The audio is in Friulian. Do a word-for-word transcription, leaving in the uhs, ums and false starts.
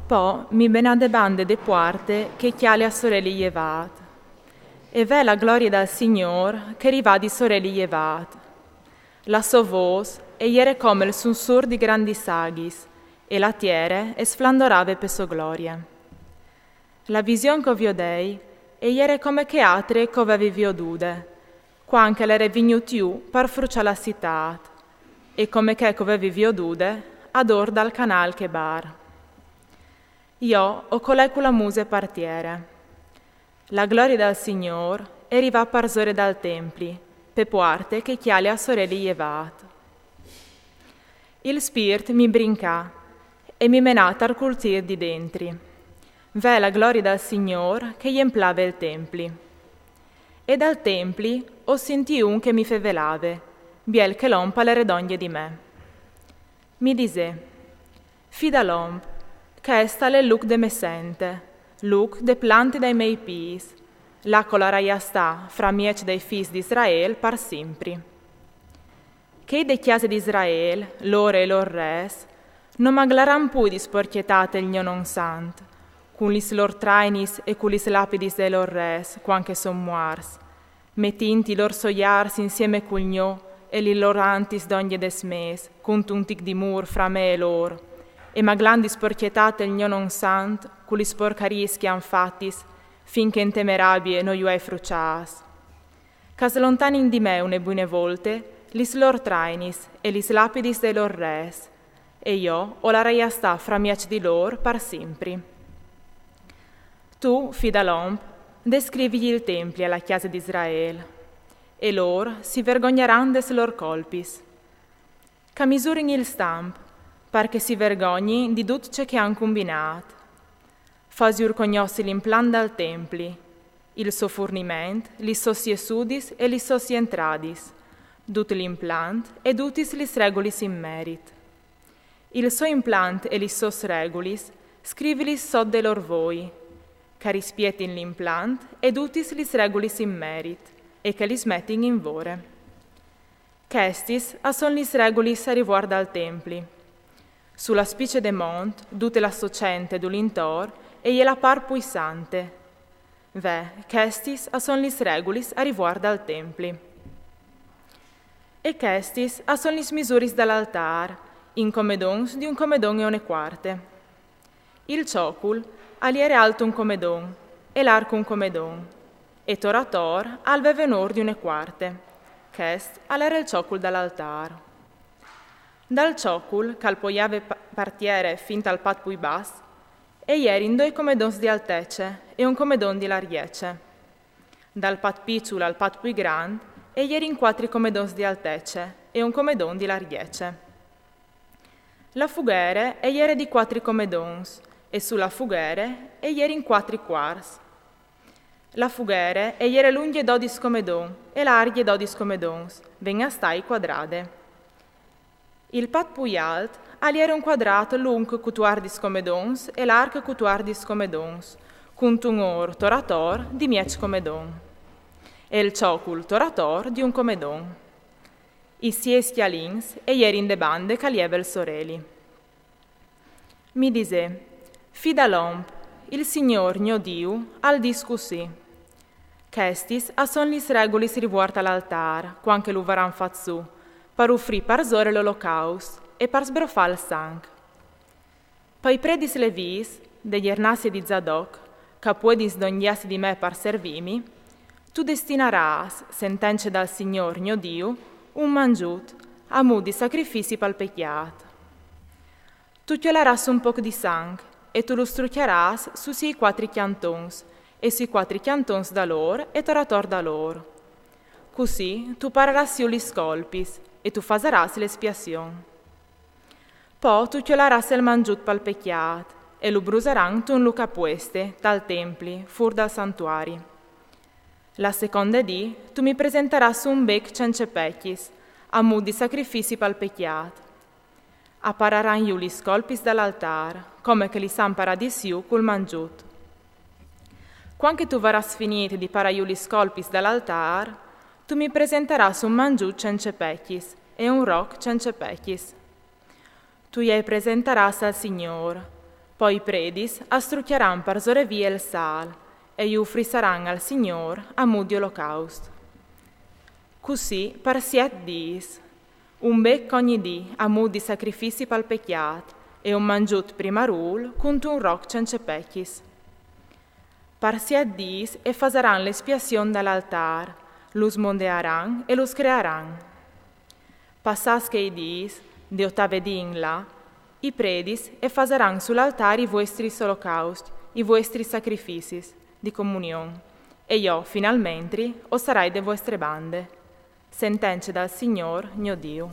Po mi menà de bande de puarte che cjale a soreli jevât. E vè la glorie dal Signôr che rivà di soreli jevât. La sô vôs e jere come il sunsûr di grandis aghis, e la tiere e sflandorave pe sô glorie. La vision che o viodei e jere come chê altre che o vevi viodude, cuant che al jere vignût jù par fruçâ la citât, e come chê che o vevi viodude adôr dal canâl Chebar. Jo o colè cu la muse par tiere. La glorie dal Signôr e rivà parsore dal templi, pe puarte che cjale a soreli jevât. Il Spirt mi brincà e mi menà tar curtîl di dentri. Vè la glorie dal Signôr che jemplave il templi. E dal templi o sintì un che mi fevelave, biel che l'om al jere dongje di me. Mi disè: Fi dal om, chest al è il lûc de mê sente, lûc de plante dai miei pîts, là che o larai a stâ framieç dai fîs di Israel par simpri. Chei de cjase di Israel, lôr e i lôr rês, no maglaran plui di sporcjetât il gno non sant, cun lis lôr trainis e cu lis lapidis dai lôr rês, cuant che a son muarts, metint i lôr sojârs insiemi cul gno e lis lôr antis dongje des mês, cuntun tic di mûr fra me e lôr, e maglant di sporcjetât il gno non sant cu lis sporcariis che a àn fatis, fin che inte mê rabie no ju ai fruçâts. Che a slontanin di me une buine volte lis lôr trainis e lis lapidis dai lôr rês, e jo o larai a stâ framieç di lôr par simpri. Tu, fi dal om, descrivigli il templi a la cjase di Israel, e lôr si vergognaran des lôr colpis. Che a misurin il stamp, par che si vergognin di dut ce che a àn cumbinât. Fasiur cognossi l'implant dal templi, il so furniment, lis sôs jessudis e lis sôs jentradis, dut l'implant e dutis lis regulis in merit. Il so implant e lis sôs regulis scrivilis sot de lôr voi, che a rispietin l'implant e dutis lis regulis in merit, e che lis metin in vore. Chestis a son lis regulis a rivuart dal templi. Su la spice de mont, dute la so cente dulintor e je la part plui sante. Ve, chestis a son lis regulis a rivuart dal templi. E chestis a son lis misuris dal altâr, in comedons di un comedon e une cuarte. Il cjocul al jere alt un comedon, e larc un comedon, e tor ator al veve un ôr di une cuarte. Chest al jere il cjocul dal altâr. Dal cjocul, che al poiave pa-, par tiere fin tal pat plui bas, e jerin doi comedons di altece e un comedon di largjece. Dal pat piçul al pat plui grant e jerin cuatri comedons di altece e un comedon di largjece. La fughere e jere di cuatri comedons, e su la fughere e jerin cuatri cuarts. La fughere e jere lungje dodis comedon e largje dodis comedons, ven a stâi cuadrade. Il pat plui alt al jere un cuadrât lunc cutuardis comedons e larc cutuardis comedons, cuntun ôr tor ator di mieç comedon, e il cjocul tor ator di un comedon. I siei scjalins e jerin de bande che al jeve il soreli. Mi disè: Fi dal om, il Signôr gno Diu al dîs cussì: Chestis a son lis regulis rivuart al altâr, cuant che lu varan fat sù, par ufrî parsore l'olocaust e par sbrofâ il sanc. Pai predis levîs, de jernassie di Zadoc, che a puedin sdongjâsi di me par servîmi, tu destinarâs, sentence dal Signôr gno Diu, un mangjut, a mût di sacrifici pal pecjât. Tu cjolarâs un pôc di sanc, e tu lu strucjarâs su siei cuatri cjantons, e sui cuatri cjantons dal ôr e tor ator dal ôr. Cussì tu pararâs jù lis colpis, e tu fasarâs l'espiazion. Po tu cjolarâs il mangjut pal pecjât, e lu brusaran tun lûc a pueste, tal templi, fûr dal santuari. La seconde dì tu mi presentarâs un bec cence pecjis, a mût di sacrifici pal pecjât. A pararan jù lis colpis dal altâr, come che lis àn paradis jù cul mangjut. Cuant che tu varâs finît di parâ jù lis colpis dal altâr, tu mi presentarâs un mangjut cence pecjis e un roc cence pecjis. Tu jai presentarâs al Signôr, Po i predis a strucjaran par zorevì el sâl, e ju ufrissaran al Signôr a mût di olocaust. Cussì par siet dîs, un bec ogni dì a mût di sacrifici pal pecjât, e un mangjut primarûl cuntun roc cence pecjis. Par siet dîs e fasaran l'espiazion dal altâr, lu smondearan e lu screaran. Passâts chei dîs, de otave dì in là, i predis e fasaran sul altâr i vuestris olocaust, i vuestris sacrificis di comunion, e jo, finalmentri, o sarai de vuestre bande. Sentence dal Signôr, gno Diu.